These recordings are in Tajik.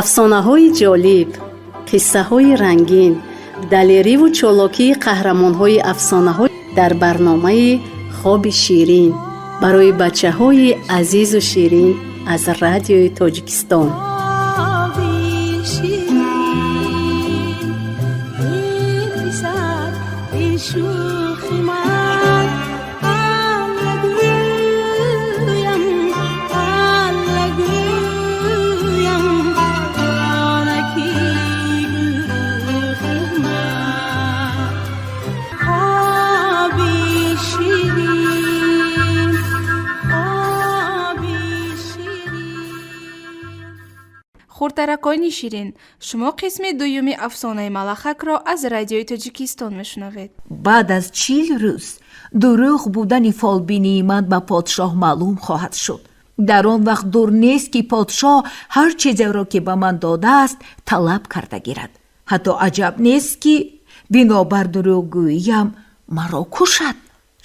Афсонаҳои ҷолиб, қиссаҳои рангин, далериву чолокии қаҳрамонҳои афсонаҳо дар барномаи «Хоби ширин» барои бачаҳои азизу ширин аз Радиои Тоҷикистон. Хоби ширин, эй писар, эй шӯхи ман, Алла гӯям, Алла гӯям, ҷонаки гулрухи ман. Хоби ширин, хоби ширин. Хурдтаракони ширин, шумо қисми дуюми афсонаи Малахакро аз Радиои Тоҷикистон мешунавед. Баъд аз 40 рӯз дурӯғ будани фолбинии ман ба подшоҳ маълум хоҳад шуд. Дар он вақт дур нест, ки подшоҳ ҳар чизеро, ки ба ман додааст, талаб карда гирад. Ҳатто аҷаб нест, ки бинобар дурӯғгӯиям маро кушад.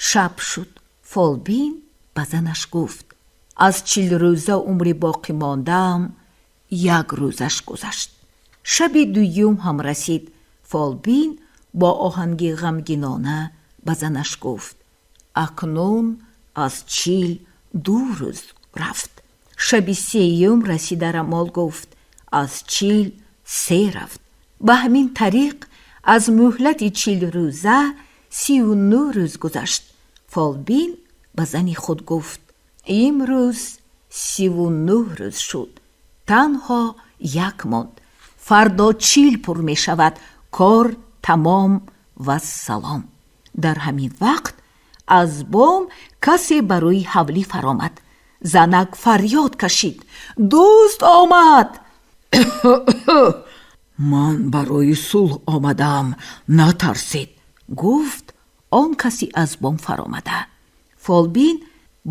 Шаб шуд. Фолбин ба занаш гуфт: «Аз 40 рӯза умри боқӣ мондаам як рӯзаш гузашт». Шаби дуюм ҳам расид. Фолбин бо оҳанги ғамгинона ба занаш гуфт: «Акнун аз 42 рӯз рафт». Шаби сеюм расида, рамол гуфт: «Аз 43 рафт». Ба ҳамин тариқ аз муҳлати 40 рӯза 39 рӯз гузашт. Фолбин ба зани худ гуфт: «Имрӯз 39 рӯз шуд, танҳо як монд. Фардо 40 пур мешавад, кор тамом, вассалом». Дар ҳамин вақт аз бом касе ба рӯи ҳавлӣ фаромад. Занак фарёд кашид: «Дузд омад!» «Ман барои сулҳ омадаам, натарсед», гуфт он каси аз бом фаромада. Фолбин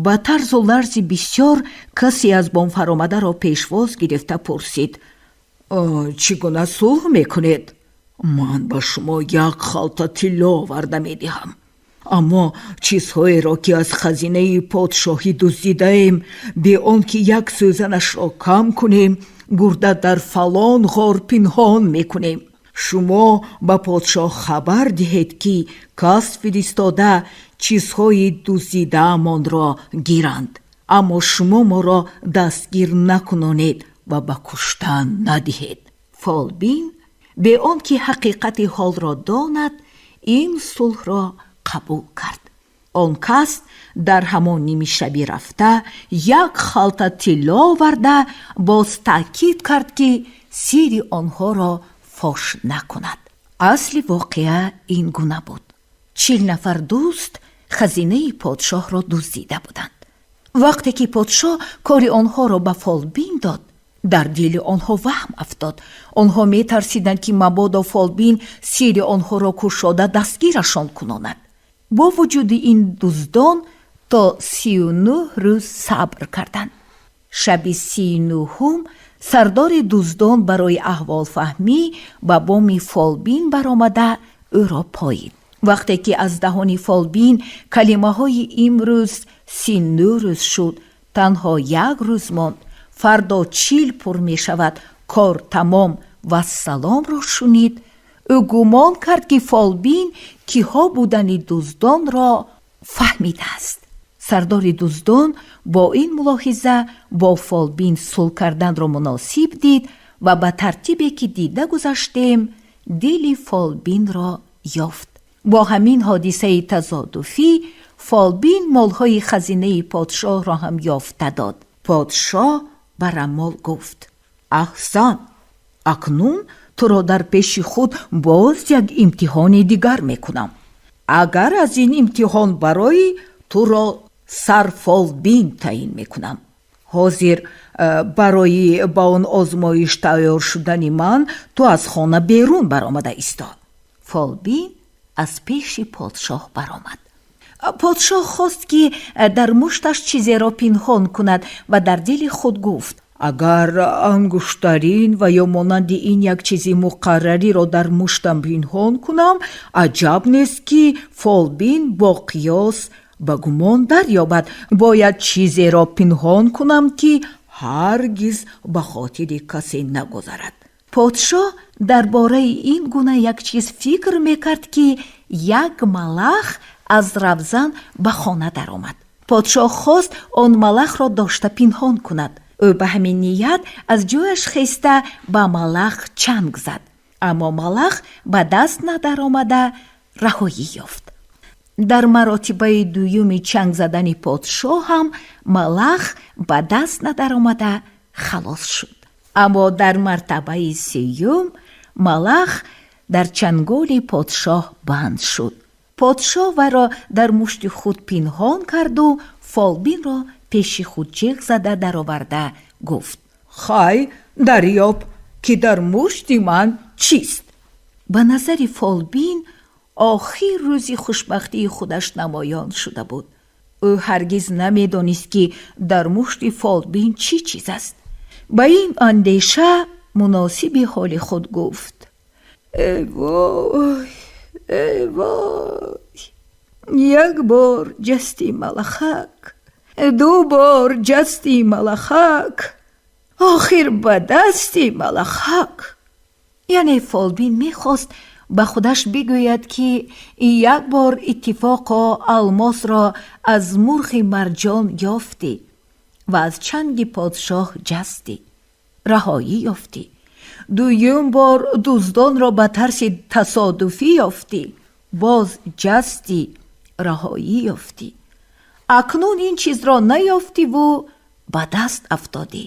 ба тарзу ларзи бисёр касе аз бом фаромадаро пешвоз гирифта пурсид: «Чӣ гуна сулҳ мекунед?» «Ман ба шумо як халта тилло оварда медиҳам, аммо чизҳоеро, ки аз хазинаи подшоҳӣ дуздидаем, бе он ки як сӯзанашро кам кунем, бурда дар фалон ғор пинҳон мекунем. Шумо ба подшоҳ хабар диҳед, ки кас фиристода чизҳои дуздидаамонро гиранд, аммо шумо моро дастгир накунонед ва ба куштан надиҳед». Фолбин бе он ки ҳақиқати ҳолро донад, ин сулҳро қабул кард. Он кас дар ҳамон нимишабӣ рафта, як халта тилло оварда, боз таъкид кард, ки сири онҳоро фош накунад. Асли воқеа ин гуна буд: 40 нафар дузд хазинаи подшоҳро дуздида буданд. Вақте ки подшоҳ кори онҳоро ба фолбин дод, дар дили онҳо ваҳм афтод. Онҳо метарсиданд, ки мабодо фолбин сири онҳоро кушода, дастгирашон кунонад. Бо вуҷуди ин, дуздон то 39 рӯз сабр карданд. Шаби 39-ум сардори дуздон барои аҳволфаҳмӣ ба боми фолбин баромада, ӯро поид. Вақте ки аз даҳони фолбин калимаҳои «Имрӯз 39 рӯз шуд, танҳо як рӯз монд, фардо 40 пур мешавад, кор тамом, вассалом» шунид, ӯ гумон кард, ки фолбин киҳо будани дуздонро фаҳмидааст. Сардори дуздон бо ин мулоҳиза бо фолбин сулҳ карданро муносиб дид ва ба тартибе, ки дида гузаштем, дили фолбинро ёфт. Бо ҳамин ҳодисаи тазодуфӣ фолбин молҳои хазинаи подшоҳро ҳам ёфта дод. Подшоҳ ба раммол гуфт: «Аҳсан! Акнун туро дар пеши худ боз як имтиҳони дигар мекунам. Агар аз ин имтиҳон барои, туро сарфолбин таъин мекунам. Ҳозир барои ба он озмоиш тайёр шудани ман ту аз хона берун баромада исто». Фолбин аз пеши подшоҳ баромад. Подшоҳ хост, ки дар мушташ чизеро пинҳон кунад ва дар дили худ гуфт: «Агар ангуштарин ва ё монанди ин як чизи муқаррариро дар муштам пинҳон кунам, аҷаб нест, ки фолбин бо қиёс ба гумон дарёбад. Бояд чизеро пинҳон кунам, ки Ҳаргиз ба хотири касе нагузарад. Подшоҳ дар бораи ин гуна як чиз фикр мекард, ки як малах аз равзан ба хона даромад. Подшоҳ хост он малахро дошта пинҳон кунад. Ӯ ба ҳамин ният аз ҷояш хеста ба малах чанг зад, аммо малах ба даст надаромада раҳоӣ ёфт. Дар маротибаи дуюми чанг задани подшоҳ ҳам малах ба даст надаромада халос шуд. Аммо дар мартабаи сеюм малах дар чанголи подшоҳ банд шуд. Подшоҳ вайро дар мушти худ пинҳон карду фолбинро пеши худ ҷеғ зада дароварда гуфт: «Хай, дарёб, ки дар мушти ман чист?» Ба назари фолбин охир рӯзи хушбахтии худаш намоён шуда буд. Ӯ ҳаргиз намедонист, ки дар мушти фолбин чӣ чиз аст. Ба ин андеша муносиби ҳоли худ гуфт: «Э вой, э вой! Як бор ҷасти малахак, ду бор ҷасти малахак, охир ба дасти малахак». Яъне фолбин мехост ба худаш бигӯяд, ки як бор иттифоқо алмосро аз мурғи марҷон ёфтӣ ва аз чанги подшоҳ ҷастӣ, раҳоӣ ёфтӣ. Дуюм бор дуздонро ба тарси тасодуфӣ ёфтӣ, боз ҷастӣ, раҳоӣ ёфтӣ. Акнун ин чизро наёфтиву ба даст афтодӣ.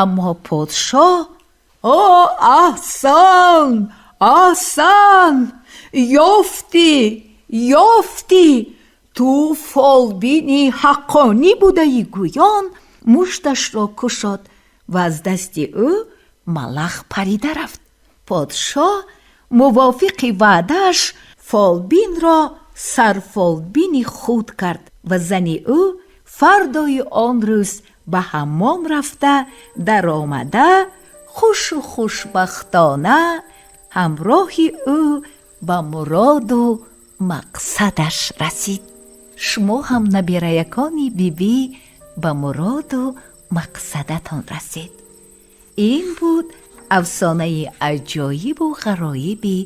Аммо подшоҳ: «О, аҳсан, аҳсан! Ёфтӣ, ёфтӣ! Ту фолбини ҳаққонӣ будаӣ», гӯён мушташро кушод ва аз дасти ӯ малах парида рафт. Подшоҳ мувофиқи ваъдааш фолбинро сарфолбини худ кард ва зани ӯ фардои он рӯз ба ҳаммом рафта даромада, хушу хушбахтона ҳамроҳи ӯ ба муроду мақсадаш расид. Шумо ҳам, набираякони бибӣ, ба муроду мақсадатон расед. Ин буд афсонаи аҷоибу ғароиби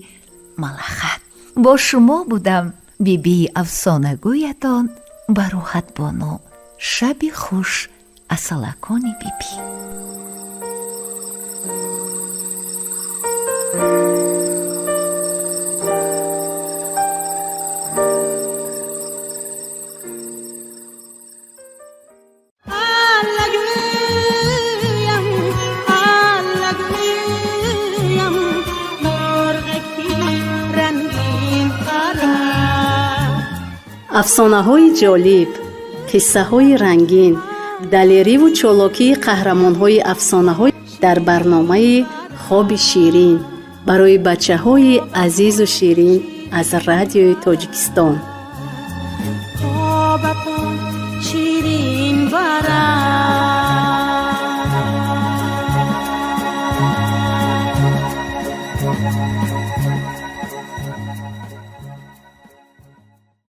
малахак. Бо шумо будам бибии афсонагӯятон Бароҳатбону. Шаби хуш, асалакони бибӣ. Аллагӯям, аллагӯям, мурғаки рангин парад. Афсонаҳои ҷолиб, қиссаҳои рангин, далериву чолокии қаҳрамонҳои афсонаҳо дар барномаи «Хоби ширин» барои бачаҳои азизу ширин аз Радиои Тоҷикистон. Хобатон ширин барад.